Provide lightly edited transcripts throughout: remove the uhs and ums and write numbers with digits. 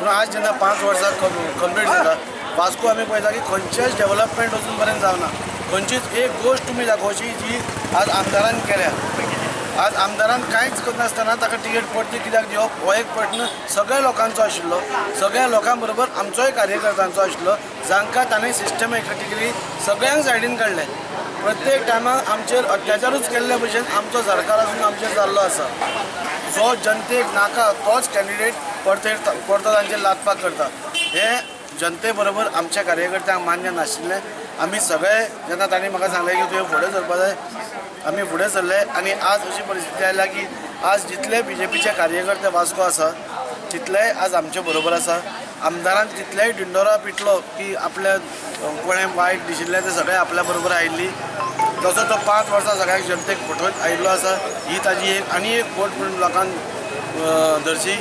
पूण आज जेन्ना 5 वर्सां कंप्लीट जाता, वास्को आमी पळयता की खंयचेच डेवलपमेंट अजून पर्यंत जावना. खंयचीच एक गोश्ट तुमी दाखोवची जी आज आमदारान केल्या. आज आमदारान कांयच करनासतना ताका तिकेट परती कित्याक दिवप, हो एक प्रश्न सगळ्या लोकांचो आशिल्लो. सगळ्या लोकां बरोबर आमचोय कार्यकर्त्यांचो आशिल्लो, जांकां ताणें सिस्टमॅटिकली सगळ्यांक सायडीन काडले. प्रत्येक टायमाक आमचेर अत्याचारूच केल्ले भशेन आमचो सरकार अजून आमचेर जाल्लो आसा. जो जनतेक नाका तोच कॅन्डिडेट परते परतो तांचेर लादपाक करता. हे जनते बरोबर आमच्या कार्यकर्त्यांक मान्य नाशिल्लें. आमी सगळे जेन्ना तांणी म्हाका सांगलें की तुवें फुडें सरपा जाय, आमी फुडें सरले आनी आज अशी परिस्थिती आयल्या की आज जितले बीजेपीचे कार्यकर्ते वास्को आसा, तितलेय आज आमचे बरोबर आसा. आमदारान तितलेय डिंडोरा पिटलो की आपल्या कोणें वायट दिशिल्लें, ते सगळे आपल्या बरोबर आयिल्ली. तसो तो 5 वर्सां सगळ्यांक जनतेक फटवत आयिल्लो आसा. ही ताजी एक आनी एक फट म्हणून लोकांक धरची.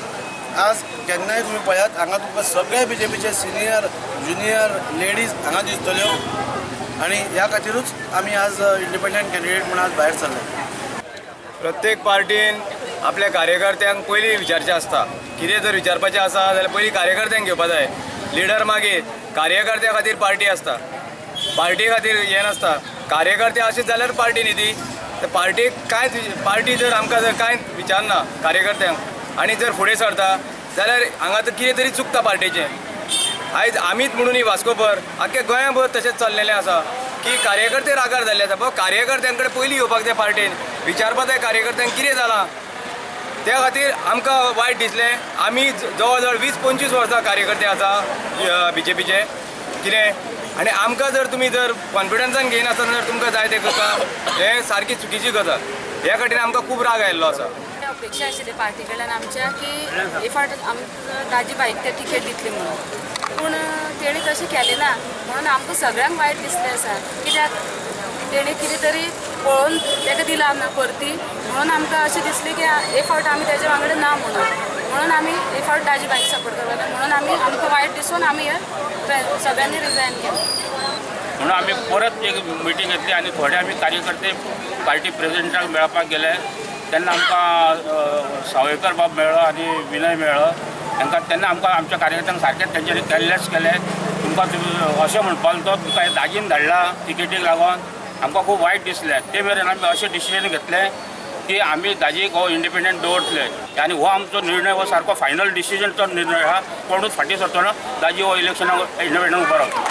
आज केन्नाय तुमी पळयात, हांगा तुमकां सगळे बीजेपीचे सिनियर, ज्युनियर, लेडीज हांगा दिसतल्यो आनी ह्या खातीरूच आमी आज इंडिपेंडंट कॅन्डिडेट म्हणून आज भायर सरले. प्रत्येक पार्टीन आपल्या कार्यकर्त्यांक पयलीं विचारचें आसता. कितें जर विचारपाचें आसा जाल्यार पयलीं कार्यकर्त्यांक घेवपा जाय, लिडर मागीर. कार्यकर्त्या खातीर पार्टी आसता, पार्टी खातीर हें नासता. कार्यकर्ते अशें जाल्यार पार्टी न्ही ती. तर पार्टीक कांयच, पार्टी जर आमकां जर कांयच विचारना कार्यकर्त्यांक आनी जर फुडें सरता जाल्यार हांगा तर कितें तरी चुकता पार्टीचें. आयज आमीच म्हणून ही वास्कोभर, आख्या गोंयाभर तशेंच चल्लेलें आसा की कार्यकर्ते रागार जाल्ले आसा. बाबा, कार्यकर्त्यां कडेन पयलीं येवपाक जाय, पार्टेन विचारपाक जाय कार्यकर्त्यांक कितें जालां. त्या खातीर आमकां वायट दिसलें. आमी जवळ जवळ 20-25 वर्सां कार्यकर्ते आसा बीजेपीचे कितें आनी आमकां जर तुमी जर कॉन्फिडन्सान घेयनासतना जर तुमकां जाय तें करता, हें सारकी चुकीची गजाल. ह्या खातीर आमकां खूब राग आयिल्लो आसा. अपेक्षा आशिल्ली पार्टी कडल्यान आमच्या की हे फावट आमकां दाजी भाईक ते तिकेट दितली म्हणून, पूण तेणी तशें केलें ना म्हणून आमकां सगळ्यांक वायट दिसलें आसा. कित्याक तेणी कितें तरी पळोवन ताका दिलां ना परती, म्हणून आमकां अशें दिसलें की हे फावट आमी तेज्या वांगडा ना म्हणून. म्हणून आमी हे फावट दाजी भाईक सपोर्ट करपाक, म्हणून आमी आमकां वायट दिसून आमी हे सगळ्यांनी रिजायन केलें. म्हणून आमी परत एक मिटींग घेतली आनी थोडे आमी कार्यकर्ते पार्टी प्रेसिडेंटाक मेळपाक गेले. तेन्ना आमकां सावयकर बाब मेळ्ळो आनी विनय मेळ्ळो तांकां. तेन्ना आमकां आमच्या कार्यकर्त्यांक सारकें तेंच्यांनी केल्लेच केलें. तुमकां तुमी अशें म्हणपाक तो तुमकां हें दाजीन धाडला तिकेटीक लागून आमकां खूब वायट दिसलें. ते मेरेन आमी अशें डिसिजन घेतलें की आमी दाजीक हो इंडिपेंडंट दवरतले आनी हो आमचो निर्णय हो सारको फायनल डिसिजन तो निर्णय आहा. कोणूच फाटीं सरचो ना. दाजी हो इलेक्शनाक इंडिपेंडंट उबो रावतलो.